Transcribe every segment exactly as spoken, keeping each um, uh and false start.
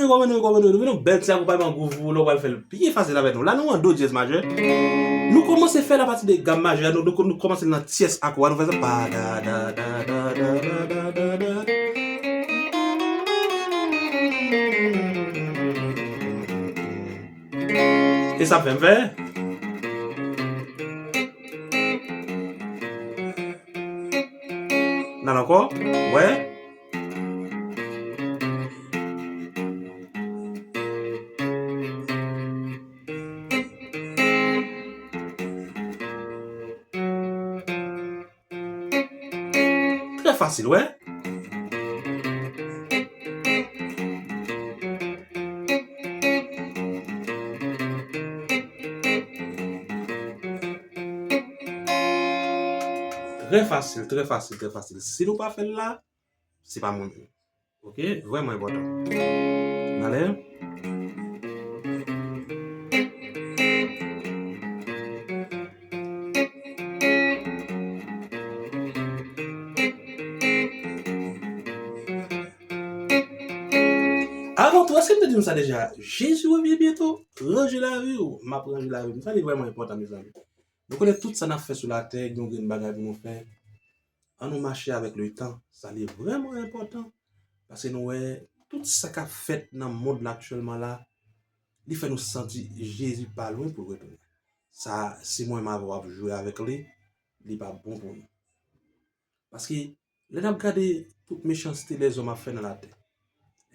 Konprann nou, konprann nou, nou vin yon bèl ti akonpayman gwouv pou lè w pral fè l byen fasil avèk nou. La, nou an do dyèz majè. Nou kòmanse fè l apati de gam majè a, nou, nou, nou kòmanse nan tyès akò a, nou fè sa pa da, da, da, da. E sa fè m fè. N al ankò. Wè. Trè fasil, wè. Trè fasil, trè fasil, trè fasil. Si nou pa fè l la, se pa mwen menm. Oke, vrèman enpòtan. N ale. Avan tou, èske m te di nou sa deja? Jezi revyen byento. Ranje lavi w. M ap ranje lavi m. Sa li vrèman enpòtan, mezanmi. Nou konnen tout sa n ap fè sou latè, gen yon grenn bagay pou nou fè. Ann nou mache avèk letan. Sa li vrèman enpòtan. Paske nou wè, tout sa k ap fèt nan mond la aktyèlman la, li fè nou santi Jezi pa lwen pou l retounen. Sa, si mwen menm avè w ap jwe avèk li, li pa bon pou nou. Paske lè n ap gade tout mechanste lèzòm ap fè nan latè,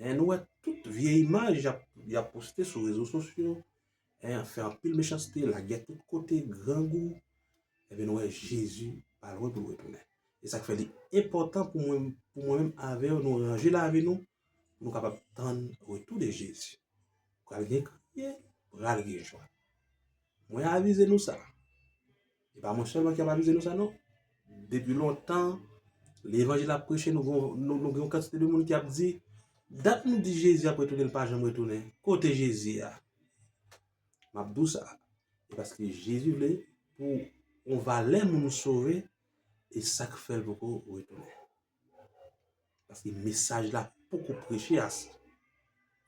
en, nou wè tout vye imaj y ap, y ap poste sou rezo sosyo, en, fè anpil mechanste, lagè tout kote, grangou, ebyen, nou wè Jezi pa lwen pou l retounen. E sa k fè li enpòtan pou mwen, pou mwen menm avè w, nou ranje lavi nou, pou nou kapab tann retou de Jezi. Pral gen kriye, pral gen jwa. Mwen avize nou sa. E pa mwen sèlman ki ap avize nou sa, non. Depi lontan, levanjil ap preche, nou gon, nou, nou gen yon kantite de moun ki ap di, dat nou di Jezi ap retounen, l pa janm retounen. Kote Jezi a? M ap di w sa. E paske Jezi vle pou yon valè moun sove, e sa k fè l poko retounen. Paske mesaj la poko preche ase.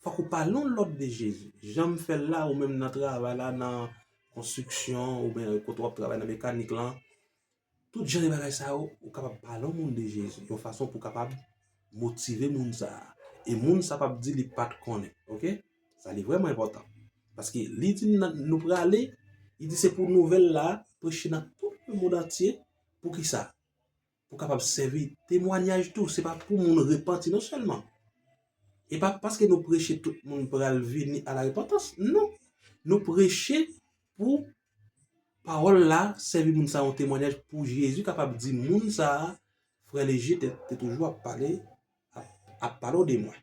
Fòk ou pale yon lòt de Jezi. Jan m fè l la, ou menm nan travay la, nan konstriksyon, oubyen kote w ap travay nan mekanik lan, tout jan de bagay sa yo, ou kapab pale yon moun de Jezi, yon fason pou w kapab motive moun sa a. E moun sa p ap di li pa t konnen, oke? Sa li vrèman enpòtan. Paske li di n, nou prale, li di se pou nouvèl la preche nan tout lemonn antye. Poukisa? Pou kapab sèvi temwanyaj tou. Se pa pou moun repanti non sèlman. E pa paske nou preche tout moun pral vini a la repantans. Non. Nou preche pou pawòl la sèvi moun sa yon temwanyaj pou Jezi kapab di moun sa a, frè Leje te, te toujou ap pale, ap, ap pale w de mwen.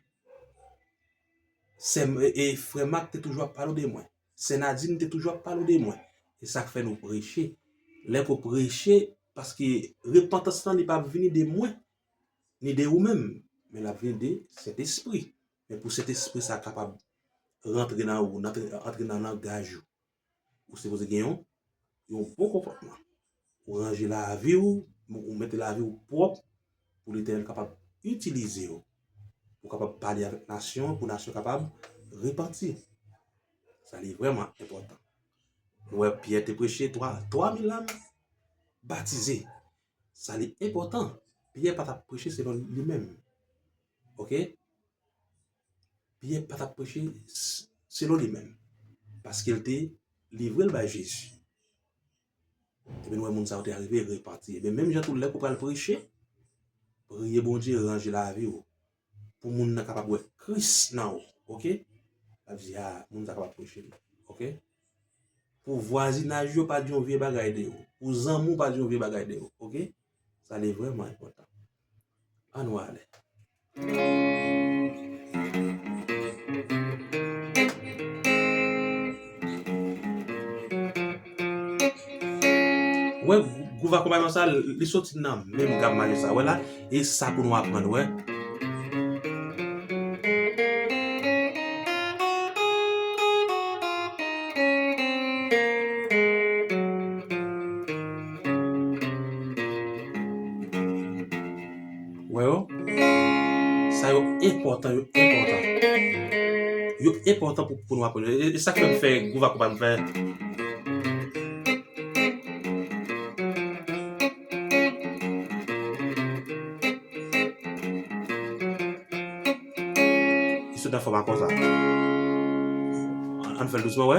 Sè, e, e frè Mak te toujou ap pale w de mwen. Sè Nadin te toujou ap pale w de mwen. E sa k fè nou preche. Lè ke w preche, paske repantans lan li p ap vini de mwen, ni de ou menm, men l ap vini de Sentespri. Men pou Sentespri sa kapab rantre nan ou, rantre, rantre nan langaj ou, ou sipoze gen yon, yon bon konpòtman. Ou ranje lavi w, ou mete lavi w pwòp pou Letènèl kapab itilize w. Ou kapab pale avèk nasyon, pou nasyon kapab repanti. Sa li vrèman enpòtan. Nou wè Pyè te preche, twa, twa mil lam batize. Sa li enpòtan. Pyè pa t ap preche selon li menm. Oke? Pyè pa t ap preche s-, selon li menm. Paske l te livre l bay Jezi. Ebyen, nou wè moun sa yo te arive repanti. Ebyen, menm jan tou, lè ke w pral preche, priye Bondye ranje lavi w. Pou moun nan kapab wè Kris nan ou. Oke? Sa vle di, a, moun sa kapab preche li. Oke? Pou vwazinaj yo pa di yon vye bagay de ou. Pou zanmi w pa di yon vye bagay de ou. Oke? Sa li vrèman enpòtan. Ann nou ale. Wè, gwouv akonpayman sa, li soti nan menm gam majè sa. Wè la, e sa pou nou aprann, wè. Wè yo? Sa yo enpòtan, yo enpòtan. Yo enpòtan pou, pou nou aprann yo. E, e sa k fè m fè gwouv akonpayman m fè. Li sot nan fòm akò sa. Ann fè l dousman, wè.